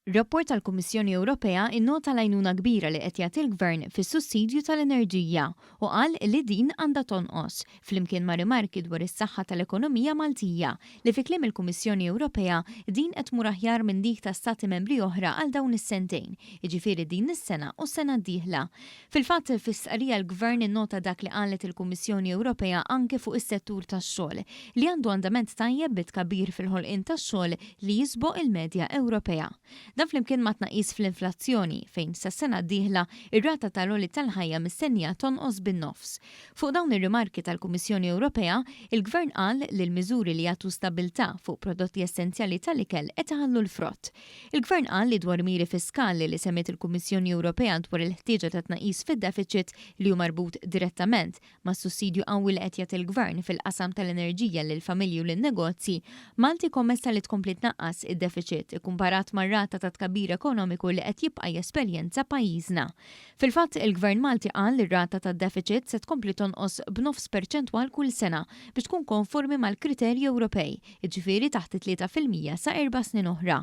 Rapport tal-Kummissjoni Ewropea innota l-għajnuna kbira li qed jagħti l-Gvern fis-sussidju tal-enerġija u qal li din għandha tonqos, flimkien ma' rimarki dwar is-saħħa tal-ekonomija Maltija, li fi kliem il-Kummissjoni Ewropea din qed tmur aħjar minn dik ta' stati membri oħra għal dawn is-sentejn, jiġifieri din is-sena u s-sena d-dieħla. Fil-fatt, fi stqarrija l-Gvern innota dak li qalet il-Kummissjoni Ewropea anke fuq is-settur tax-xogħol, li għandu andament tajjeb bi tkabbir fil-ħolqien tax-xogħol li jisboq il-medja Ewropea. Dan flimkien ma' tnaqqis fl-inflazzjoni, fejn sas-sena d-dieħla, ir-rata tal-għoli tal-ħajja mistennija tonqos bin-nofs. Fuq dawn ir-rimarki tal-Kummissjoni Ewropea, il-Gvern qal li l-miżuri li jagħtu stabbiltà fuq prodotti essenzjali tal-ikel qed iħallu l-frott. Il-Gvern qal li dwar miri fiskali li semmiet il-Kummissjoni Ewropea dwar il-ħtieġa ta' tnaqqis fid-defiċit li hu marbut direttament Mas-sussidju qawwi li qed jagħti l-Gvern fil-qasam tal-enerġija lill-familji u lin-negozji, Malti kommessa li tkompli tnaqqas id-defiċit ikkumparat mar-rata ta' tkabbir ekonomiku li qed jibqa' jesperjenza pajjiżna. Fil-fatt, il-Gvern Malti qal li r-rata tad-defiċit se tkompli tonqos b'nofs perċentwal kull sena biex tkun konformi mal-kriterji Ewropej, jiġifieri taħt it-3% sa erba' snin oħra.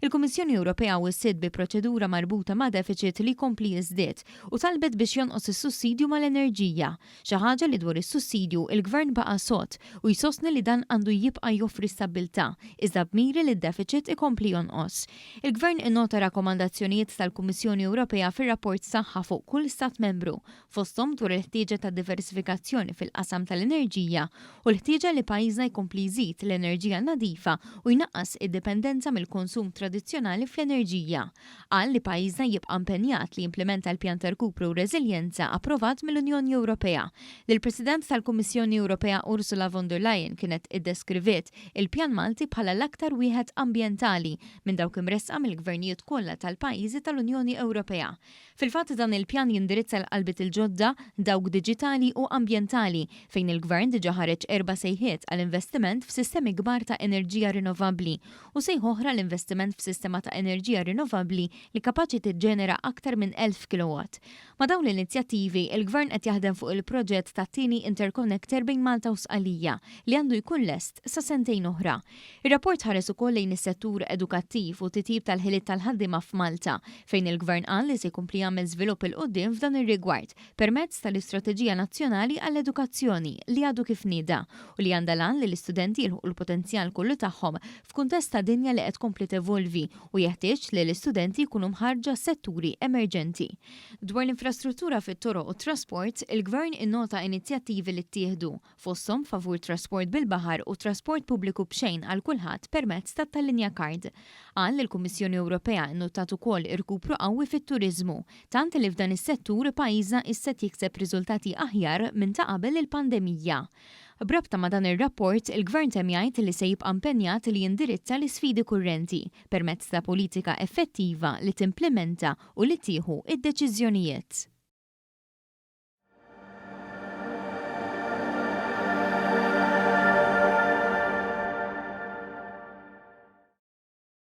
Il-Kummissjoni Ewropea wissiet bi proċedura marbuta ma' defiċit li jkompli jiżdied u talbet biex jonqos is-sussidju mal-enerġija, xi ħaġa li dwar is-sussidju il-Gvern baqa' sod u jsostni li dan għandu jibqa' joffri stabbiltà, iżda b'miri li d-defiċit ikompli jonqos. Il-Gvern innota rakkomandazzjonijiet tal-Kummissjoni Ewropea fir-rapport tagħha fuq kull Stat Membru, fosthom dwar il-ħtieġa ta' diversifikazzjoni fil-qasam tal-enerġija u l-ħtieġa li pajjiżna jkompli jżid l-enerġija nadifa u jnaqqas id-dipendenza mill-konsum tradizzjonali fl-enerġija. Qal li pajjiżna jibqa' impenjat li jimplimenta l-Pjan ta' Rkupru u Reżiljenza approvat mill-Unjoni Ewropea, li l-President tal-Kummissjoni Ewropea Ursula von der Leyen kienet iddeskriviet il-pjan Malti bħala l-aktar wieħed ambjentali minn dawk imressqa mill-gvernijiet kollha tal-pajjiżi tal-Unjoni Ewropea. Fil-fatt dan il-pjan jindirizza l-qalbiet il-ġodda, dawk diġitali u ambjentali, fejn il-Gvern diġà ħareġ erba' sejħiet għal investiment f'sistemi kbar ta' enerġija rinnovabbli u sejħa oħra għal investiment f'sistema ta' enerġija rinnovabbli li kapaċi tiġġenera aktar minn 1,000 kilowatt. Ma' dawn l-inizjattivi, il-Gvern qed jaħdem fuq il-proġett tat-tieni interconnector bejn Malta u Sqallija li għandu jkun lest sa sentejn oħra. Ir-rapport ħares ukoll lejn is-settur edukattiv u t-titjib tal-ħiliet tal-ħaddiema f'Malta, fejn il-Gvern qal li se jkompli jagħmel żvilupp 'il quddiem f'dan ir-rigward permezz tal-Istrateġija Nazzjonali għall-Edukazzjoni li għadu kif nieda u li għandha l-għan li l-istudenti jilħqu l-potenzjal kollu tagħhom f'kuntest ta' dinja li qed tkompli tevolvi u jeħtieġ li l-istudenti jkunu mħarrġa għas-setturi emerġenti. Dwar l-infrastruttura fit-toroq u t-trasport, il-Gvern innota inizjattivi li ttieħdu, fosthom favur trasport bil-baħar u trasport pubbliku b'xejn għal kulħadd permezz tat-Tallinja Card. Qal li l-Kummissjoni Ewropea nnutat ukoll irkupru qawwi fit-turiżmu, tant li f'dan is-settur pajjiżna issa qed jikseb riżultati aħjar minn ta' qabel il-pandemija. B'rabta ma' dan ir-rapport, il-Gvern temm jgħid li se jibqa' impenjat li jindirizza l-isfidi kurrenti permezz ta' politika effettiva li timplimenta u li tieħu d-deċiżjonijiet.